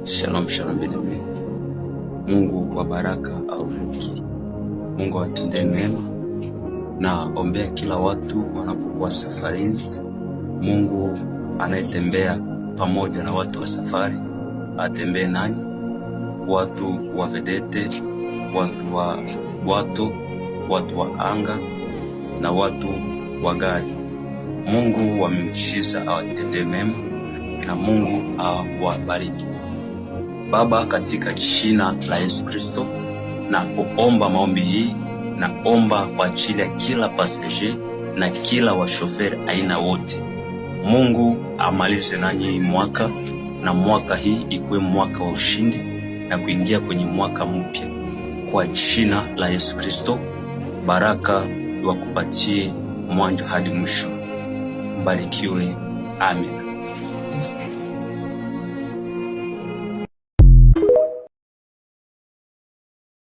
Shalom, shalom bien-aimé. Mungu wa baraka awabariki. Mungu awatendee mema na ombea kila watu wanapokuwa safarini. Mungu anayetembea pamoja na watu wa safari atembee nanyi, watu wa vedette, watu wa bwato, watu wa anga na watu wa gari. Mungu wa miujiza awatendee mema na Mungu awabariki. Baba, katika jina la Yesu Kristo, na kuomba maombi hii, naomba kwa ajili ya kila passager na kila washoferi aina wote. Mungu amalize nanyi hii mwaka na mwaka hii ikuwe mwaka wa ushindi na kuingia kwenye mwaka mpya kwa jina la Yesu Kristo. Baraka wakupatie mwanzo hadi mwisho. Mbarikiwe, amen.